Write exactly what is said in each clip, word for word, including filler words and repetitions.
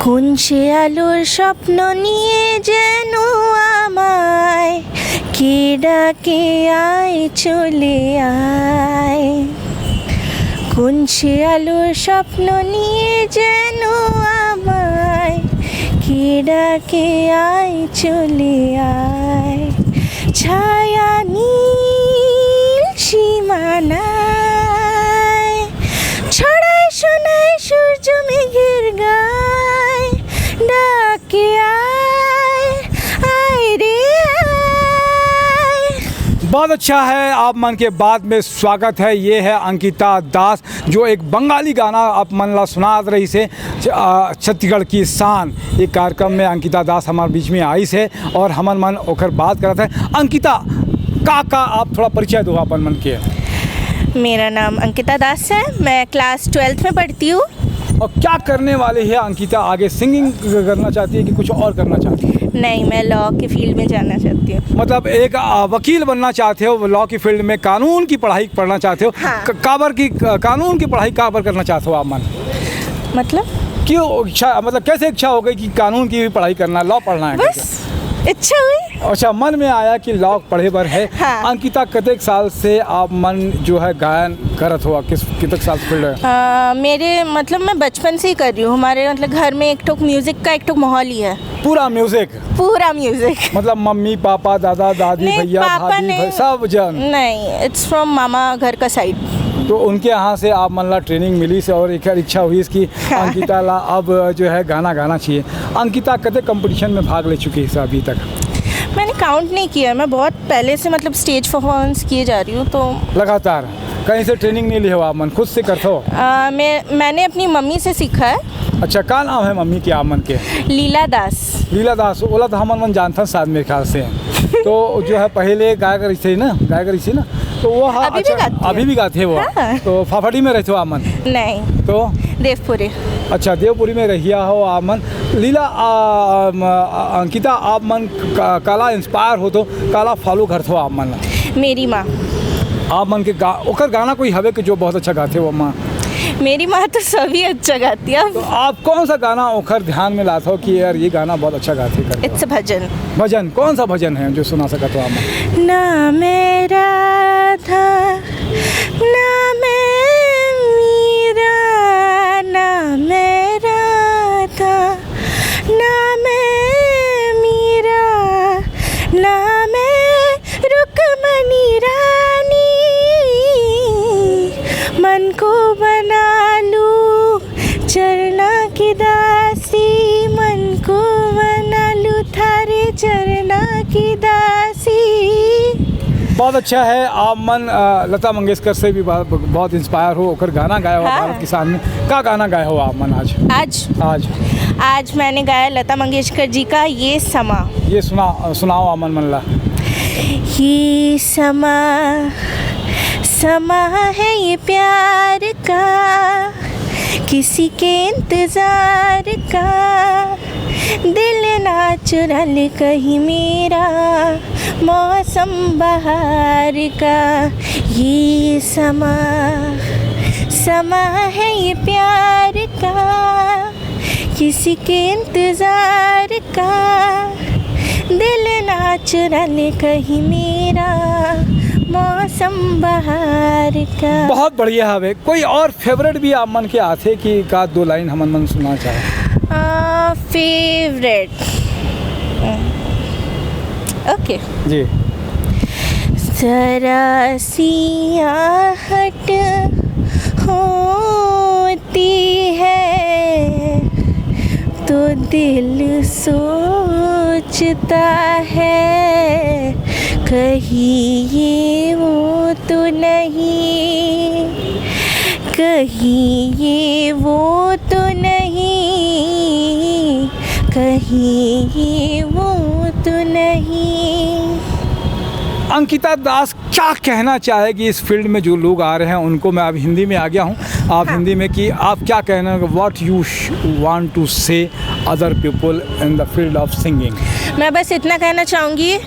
কোন সে আলোর স্বপ্ন নিয়ে যেন আমায় কে ডাকে, আয় চলে আয়। কোন সে আলোর স্বপ্ন নিয়ে যেন আমায় কে ডাকে, আয় চলে আয়। ছায়া নীল সীমানায় ছড়ায় শোনায় সূর্য মেঘের গায়, ডাকে আয়, আয় রে আয়। बहुत अच्छा है। आप मन के बाद में स्वागत है, ये है अंकिता दास, जो एक बंगाली गाना आप मन ला सुनात रहिस हे, च-, आ, छत्तीसगढ़ की शान। ये कार्यक्रम में अंकिता दास हमारे बीच में आइस हे और हमन मन ओकर बात करत है। अंकिता, का, का आप थोड़ा परिचय दो अपन मन के। मेरा नाम अंकिता दास है, मैं क्लास ट्वेल्थ में पढ़ती हूँ। और क्या करने वाली है अंकिता आगे? सिंगिंग करना चाहती है कि कुछ और करना चाहती है? नहीं, मैं लॉ के फील्ड में जाना चाहती हूँ। मतलब एक, आ, वकील बनना चाहते हो, लॉ की फील्ड में कानून की पढ़ाई पढ़ना चाहते हो? हाँ। क-, काबर की, क-, कानून की पढ़ाई काबर करना चाहते हो आप मन? मतलब? क्यों इच्छा, मतलब कैसे इच्छा हो गई कि कानून की भी पढ़ाई करना है, लॉ पढ़ना है बस करके? इच्छा हुई। अच्छा, मन में आया कि लॉ पढ़े बर है। हाँ। अंकिता, कतेक साल से आप मन जो है गायन करत हो, किस, कितक साल से फील्ड है? अ, मेरे मतलब मैं बचपन से ही कर रही हूँ। हमारे मतलब घर में एक ठोक म्यूजिक का एक ठोक माहौल ही है। पूरा म्यूजिक? पूरा म्यूजिक। मतलब मम्मी, पापा, दादा, दादी, नहीं, भैया, पापा भाभी, नहीं। भाई, सब जन? नहीं, it's from मामा घर का साइड। तो उनके यहाँ से आप मन ला ट्रेनिंग मिलिस और एक इच्छा हुई इसकी हाँ। अंकिता ला अब जो है गाना गाना चाहिए। अंकिता कते कंपटीशन में भाग ले चुकी है अभी तक? मैंने काउंट नहीं किया, मैं बहुत पहले से मतलब स्टेज परफॉर्मेंस किए जा रही हूँ तो। लगातार कहीं से ट्रेनिंग नहीं ली हो आप मन, खुद से करते हो? आ, मैं मैंने अपनी मम्मी से सीखा है। अच्छा, का नाम है मम्मी के आप मन के? लीला दास। लीला दास, ओला तो हमन मन जानथन शायद मेरे ख्याल से। तो जो है पहले गायक रही थी ना, गायक रही थी ना, तो वो हाँ, अभी भी अच्छा, गाती है। अभी भी गाते हैं वो। हाँ। तो फाफाडी में रहते हो आप मन? नहीं। तो? देवपुरी। अच्छा, देवपुरी में रहिया हो आप मन। लीला, आ, आ, अंकिता, आप मन का, काला इंस्पायर हो तो काला फॉलो करते हो आप मन? मेरी माँ। आप मन के गा-, ओकर गाना कोई हवे कि जो बहुत अच्छा गाते हो माँ? मेरी माँ तो सभी अच्छा गाती है। तो आप कौन सा गाना ओकर ध्यान में लात हो कि यार ये गाना बहुत अच्छा गाते करके? It's a भजन। भजन, कौन सा भजन है जो सुना सकत हो आप? ना मैं राधा, ना मैं मीरा, ना मैं राधा, ना मैं मीरा, ना मैं रुक्मणी रानी, मन को बना लूं चरना की दासी, मन को बना लूं थारे चरना की दासी। बहुत अच्छा है, आप मन, अ, लता मंगेशकर से भी बा-, बहुत इंस्पायर हो, ओकर गाना गाए हो हाँ। भारत के सामने। का गाना गाए हो आप मन आज? आज? आज। आज मैंने गाया लता मंगेशकर जी का ये समा। ये सुना, सुनाओ आप मन, मन ला। ये समा, समा है ये प्यार का, किसी के इंतजार का, दिल ना चुरा ले कहीं मेरा, मौसम बहार का। ये समा, समा है ये प्यार का, किसी के इंतजार का, दिल ना चुरा ले कहीं मेरा, मौसम बहार का। बहुत बढ़िया हवे। कोई और फेवरेट भी आप मन के आथे कि का दो लाइन हमन मन सुनना चाहे? आ, फेवरेट। ओके। जी। जरा सी आहट होती है तो दिल सोचता है, कहीं ये वो तो नहीं, कहीं ये वो तो नहीं, कहीं ये वो तो नहीं। अंकिता दास क्या कहना चाहेगी इस फील्ड में जो लोग आ रहे हैं उनको? मैं अब हिंदी में आ गया हूँ, आप हाँ। हिंदी में कि आप क्या कहना, what you want to say other people in the field of singing? मैं बस इतना कहना चाहूँगी,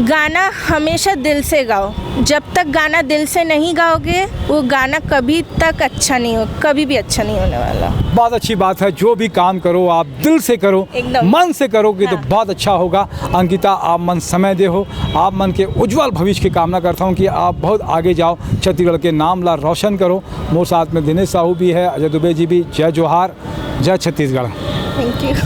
गाना हमेशा दिल से गाओ। जब तक गाना दिल से नहीं गाओगे, वो गाना कभी तक अच्छा नहीं हो, कभी भी अच्छा नहीं होने वाला। बहुत अच्छी बात है। जो भी काम करो, आप दिल से करो, एकदम। मन से करोगे तो हाँ। बहुत अच्छा होगा। अंकिता, आप मन समय दे हो, आप मन के उज्जवल भविष्य की कामना करता हूँ कि आप बहुत आगे जाओ, छत्तीसगढ़ के नाम ला रोशन करो। मोर साथ में दिनेश साहू भी है, अजय दुबे जी भी। जय जोहार, जय छत्तीसगढ़। Thank you.